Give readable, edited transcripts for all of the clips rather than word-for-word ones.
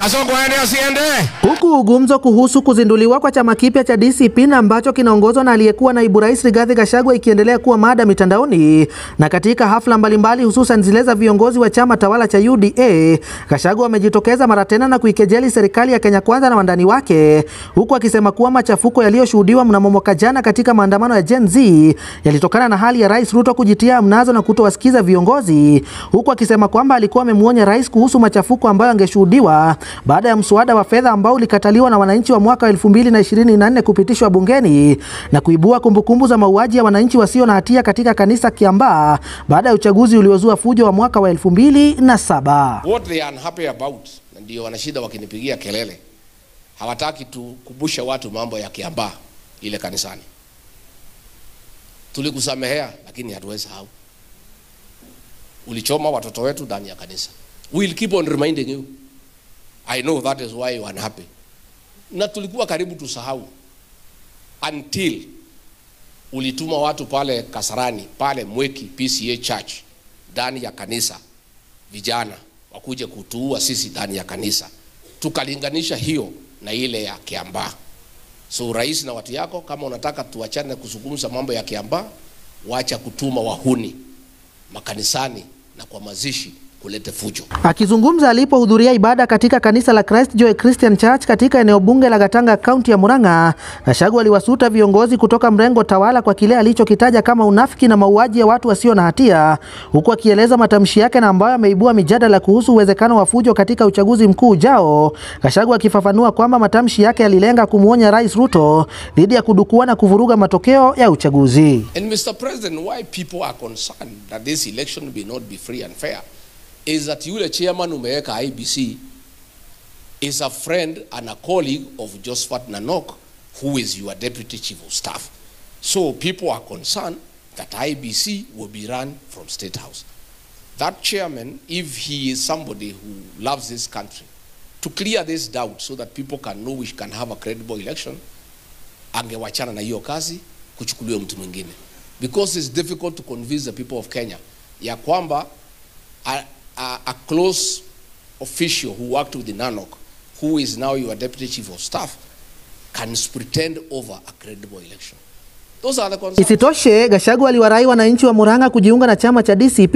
Kasongo aende asiende? Huku gumzo kuhusu kuzinduliwa kwa chama kipya cha DCP na ambacho kinaongozwa na aliyekuwa naibu rais Rigathi Gachagua ikiendelea kuwa mada mitandaoni na katika hafla mbalimbali hususan zile za viongozi wa chama tawala cha UDA, Gachagua amejitokeza mara tena na kuikejeli serikali ya Kenya Kwanza na wandani wake, huku akisema kuwa machafuko yaliyoshuhudiwa mnamo mwaka jana katika maandamano ya Gen Z yalitokana na hali ya Rais Ruto kujitia mnazo na kutowasikiza viongozi, huku akisema kwamba alikuwa amemuonya rais kuhusu machafuko ambayo angeshuhudiwa baada ya mswada wa fedha ambao ulikataliwa na wananchi wa mwaka 2024 kupitishwa bungeni na kuibua kumbukumbu za mauaji ya wananchi wasio na hatia katika kanisa Kiambaa baada ya uchaguzi uliozua fujo wa mwaka wa 2007. What they are unhappy about, ndio wanashida wakinipigia kelele. Hawataki tukumbushe watu mambo ya Kiambaa ile kanisani. Tulikusamehea lakini hatuwezi sahau. Ulichoma watoto wetu ndani ya kanisa. We'll keep on reminding you. I know that is why you are unhappy. Na tulikuwa karibu tusahau until ulituma watu pale Kasarani, pale Mweki PCA Church ndani ya kanisa, vijana wakuje kutuua sisi ndani ya kanisa. Tukalinganisha hiyo na ile ya Kiambaa. So rais na watu yako, kama unataka tuachane kuzungumza mambo ya Kiambaa, wacha kutuma wahuni makanisani na kwa mazishi kulete fujo. Akizungumza alipohudhuria ibada katika kanisa la Christ Joy Christian Church katika eneo bunge la Gatanga, kaunti ya Murang'a, Gachagua aliwasuta viongozi kutoka mrengo tawala kwa kile alichokitaja kama unafiki na mauaji ya watu wasio na hatia, huku akieleza matamshi yake na ambayo ameibua mijadala kuhusu uwezekano wa fujo katika uchaguzi mkuu ujao. Gachagua akifafanua kwamba matamshi yake yalilenga kumuonya Rais Ruto dhidi ya kudukua na kuvuruga matokeo ya uchaguzi. And Mr. President, why people are concerned that this election will not be free and fair is that yule chairman umeweka IBC is a friend and a colleague of Josephat Nanok, who is your deputy chief of staff. So people are concerned that IBC will be run from State House. That chairman, if he is somebody who loves this country, to clear this doubt so that people can know we can have a credible election, angewachana na hiyo kazi, kuchukuliwa mtu mwingine. Because it's difficult to convince the people of Kenya ya kwamba a close official who worked with the Nanok, who is now your deputy chief of staff, can pretend over a credible election. Those are the concerns. Isitoshe, Gachagua aliwarai wananchi wa Murang'a kujiunga na chama cha DCP,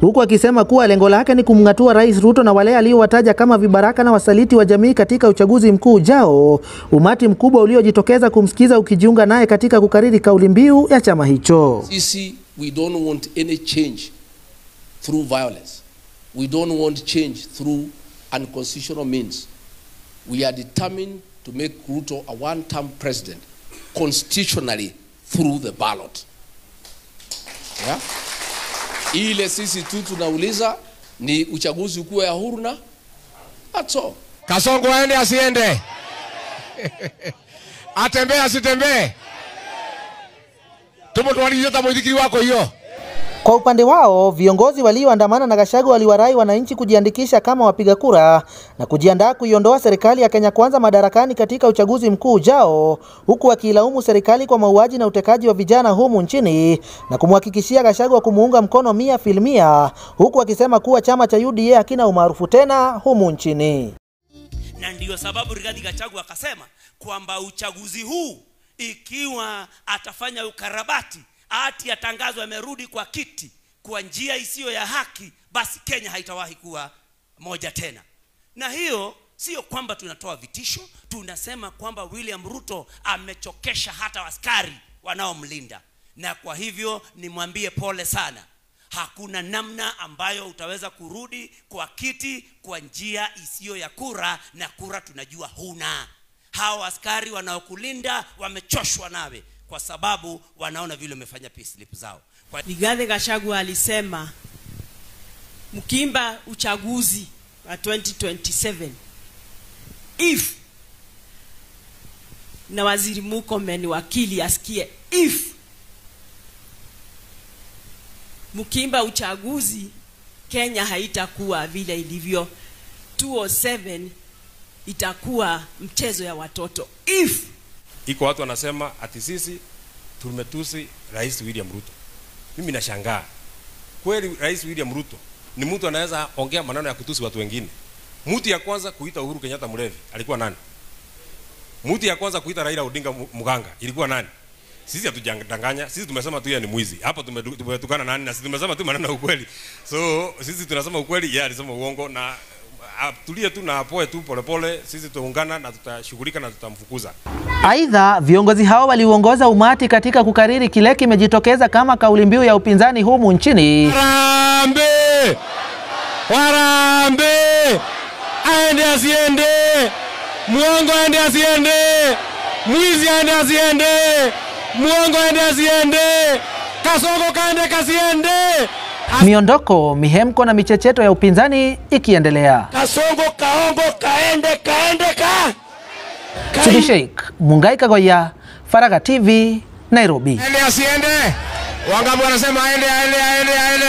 huku akisema kuwa lengo lake ni kumngatua Rais Ruto na wale aliowataja kama vibaraka na wasaliti wa jamii katika uchaguzi mkuu ujao, umati mkubwa uliojitokeza kumsikiza ukijiunga naye katika kukariri kauli mbiu ya chama hicho. Sisi, we don't want any change through violence. We don't want change through unconstitutional means. We are determined to make Ruto a one-term president constitutionally through the ballot. Yeah? Ile sisi tu tunauliza ni uchaguzi ukuwe ya huru na that's all. Kasongo aende asiende? Atembee asitembee? Tumutwalize tamuithikiri wako hiyo. Kwa upande wao, viongozi walioandamana na Gachagua waliwarai wananchi kujiandikisha kama wapiga kura na kujiandaa kuiondoa serikali ya Kenya Kwanza madarakani katika uchaguzi mkuu ujao, huku wakilaumu serikali kwa mauaji na utekaji wa vijana humu nchini na kumhakikishia Gachagua kumuunga mkono 100%, huku wakisema kuwa chama cha UDA hakina umaarufu tena humu nchini. Na ndiyo sababu Rigathi Gachagua akasema kwamba uchaguzi huu ikiwa atafanya ukarabati ati atangazwe amerudi kwa kiti kwa njia isiyo ya haki, basi Kenya haitawahi kuwa moja tena. Na hiyo sio kwamba tunatoa vitisho, tunasema kwamba William Ruto amechokesha hata askari wanaomlinda. Na kwa hivyo nimwambie pole sana. Hakuna namna ambayo utaweza kurudi kwa kiti kwa njia isiyo ya kura, na kura tunajua huna. Hao askari wanaokulinda wamechoshwa nawe kwa sababu wanaona vile umefanya peace slip zao. Rigathi Gachagua alisema mkimba uchaguzi wa 2027 if, na Waziri Murkomen wakili asikie, if mkimba uchaguzi Kenya haitakuwa vile ilivyo 207, itakuwa mchezo ya watoto. If iko watu wanasema ati sisi tumetusi Rais William Ruto. Mimi nashangaa. Kweli Rais William Ruto ni mtu anaweza ongea maneno ya kutusi watu wengine? Mtu ya kwanza kuita Uhuru Kenyatta mlevi alikuwa nani? Mtu ya kwanza kuita Raila Odinga mganga ilikuwa nani? Sisi hatujadanganya, sisi tumesema tu yeye ni mwizi. Hapa tumetukana nani na sisi tumesema tu maneno ya ukweli. So sisi tunasema ukweli, yeye alisema uongo, na atulie tu na apoe tu polepole, sisi tuungana na tutashughulika na tutamfukuza. Aidha, viongozi hao waliuongoza umati katika kukariri kile kimejitokeza kama kauli mbiu ya upinzani humu nchini. Harambee! Harambee! Aende asiende! Muongo aende asiende! Mwizi aende asiende! Muongo aende asiende! Kasongo kaende kasiende! Miondoko, mihemko na michecheto ya upinzani ikiendelea. Kasongo kaongo kaende kaende ka. Sudi Sheikh, Mungai Kagoya, Faragha TV, Nairobi. Aende asiende! Wangapi wanasema aende aende aende aende?